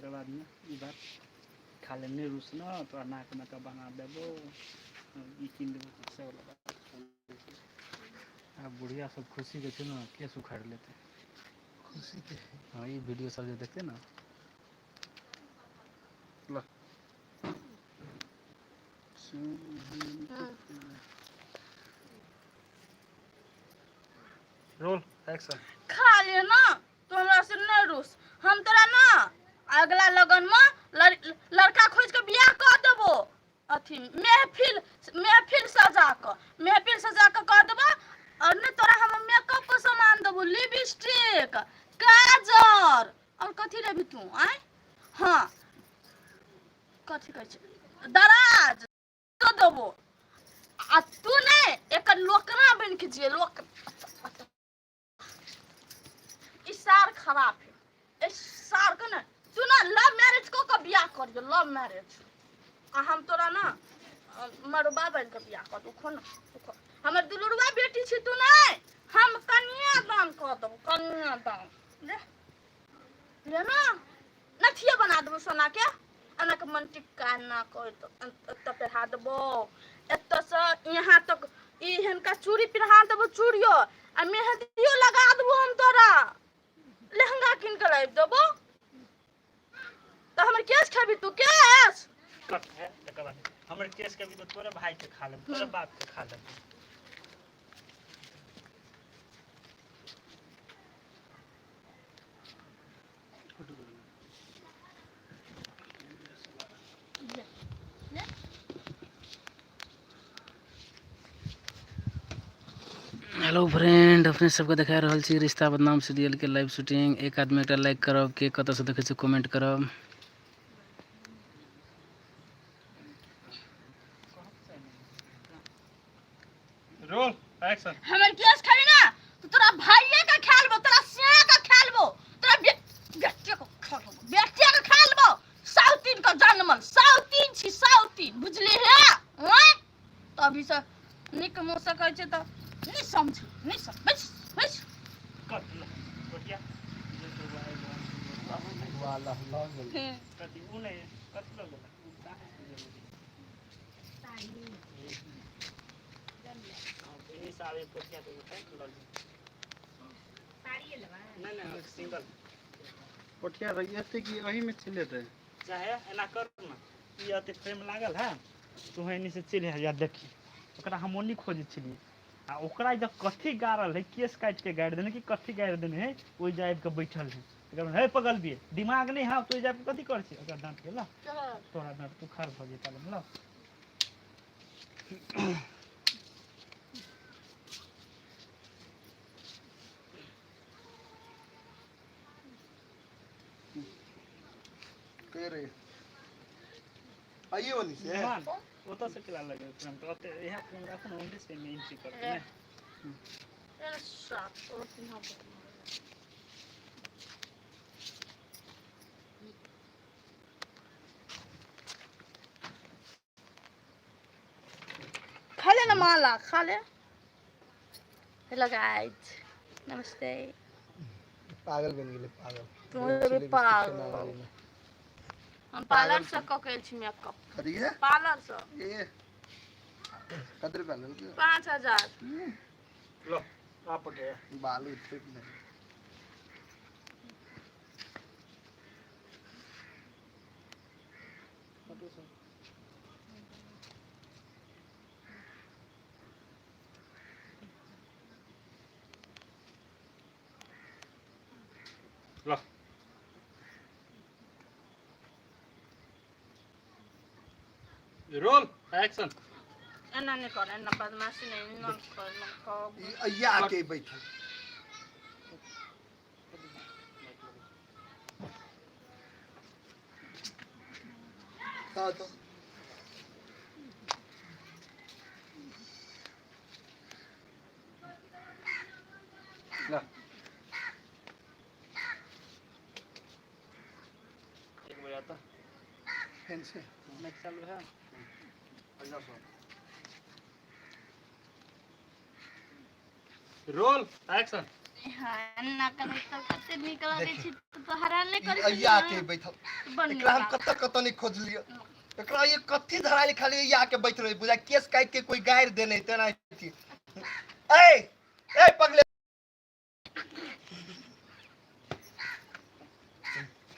तकर बादमे ई बात खा ले नहि रुस ने तोरा नाक मेकअप बना देबो, ई कीन देबो से वाला बात। आब बुढ़िया सब खुशी के छै ने, केस उखाड़ि लेतै खुशी के। हाँ, ई वीडियो सब जे देखतै ने। ल रोल एक्शन। खा ले ना तू हमरा से नहीं रूस, हम तोरा ना अगला लगन में लड़का खोज के बियाह कर देबो। अथी महफिल, महफिल सजा के, महफिल सजा के कर देबो। और नहीं तोरा हम मेकअप के सामान देबो, लिपस्टिक, काजर और कथी लेबी तू? आय हाँ, कथी कहै छै, दराज तो देबो। आ तू नहीं एकर लोकना बन के जिये लोक। ई सार खराब है, इस सार के ना तू ना लव मैरिज को के बियाह करियो, लव मैरिज। आ हम तोरा ना मरुबा बन के बियाह कर दू। खो ना, खो, हमर दुलुरुआ बेटी छी तू, नहीं हम कन्यादान कर देबो, कन्यादान। ले ले ना, नथिया बना देबो सोना के, एना के मन टिक्का एना कर एतऽ पहिरा देबो, एतऽसँ यहाँ तक ई हिनका चूड़ी पहिरा देबो, चूड़ियो आ मेहदियो लगा देबो। हम तोरा लहंगा कीन के लाबि देबो। तऽ हमर केस खेबी तू? केस कट है। तकर बाद हमर केस कभी तो तोरे भाई के खा लेब, तोरे बाप के खा लेब। हेलो फ्रेंड, अपने सबके देखा रहल छी रिश्ता बदनाम सीरियल के लाइव शूटिंग। एक आदमी एकटा लाइक करब, के कतऽ से देखै छी कमेंट करब। Roll action. हमर केस खाबी ना तो तोरा भाइये के खा लेबो, तोरा सिया के खा लेबो, तोरा बेटे के खा लेबो, बेटे के खा लेबो। साउतीन के जनमल साउतीन छी, साउतीन, बुझली हे? आँय? तो अभी से नीक मुँह से कहै छै तऽ नहि समझ, नहि समझ, बैस बैस। कट ल गोटिया। वाला लऽ गेल। कथी उ नहि, कथी लऽ गेल उ? कहाँ से? सिंगल पोठिया रहिए कि एही में चलि चाहे एना कर ना, ई अते फ्रेम लागल है, तू एनी से चलि जा। देखी ओकरा हम ओनी खोजै छलियै आ ओकरा जब कथी गाड़ल है, केस काटि के गाड़ि देने कि कथी गाड़ि देने है, ओहि जा आबि कऽ बैठल है। एकर हे पगल बिये दिमाग नहि है, तो जाबि कथी करै छी? ओकरा डाँट गेल, तोरा डाँट तुखार भऽ जेता ल। के रे आइए वाली से ओतऽ से केला लगे फ्रेम तऽ ओते इएह फ्रेम राखू ने, ओन्ने से एहिमे एंट्री करतै ने। खा ले ना माला, खा ले। हेलो गाइस, नमस्ते। पागल बन गेलै पागल। तू हेबे पागल। हम पार्लर से कऽ के आयल छी मेकअप। कथी है? पार्लर से। ए कते रुपया लेलकै? 5000। लो आप गया। बालू ठीक नहीं। लो रोल एक्शन। एना नहि कर, एना बदमाशी नहि, एना कर, एना कर। ई अइया के बैठल। हाँ तो ला एक बजे आता। फेन से माइक चालू है। Roll action. हाँ, एना करै तऽ कते नीक लगै छै। तू तऽ हैरान नहि करै ई अइया के बैठल। बड़ नीक एकरा हम लागै। कतऽ कतऽ नहि खोजलियै। एकरा ये कथी धरायल, खाली अइया के बैठ रही, बुझा केस काटि के कोई गारि देने तेना। ए ए पगले।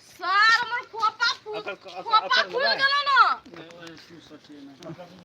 सार हमर खोपा फूल ओकर खोपा ओकर फूल लेबै? गेलो ना। नहि, ओहिना तू सठिए नहि।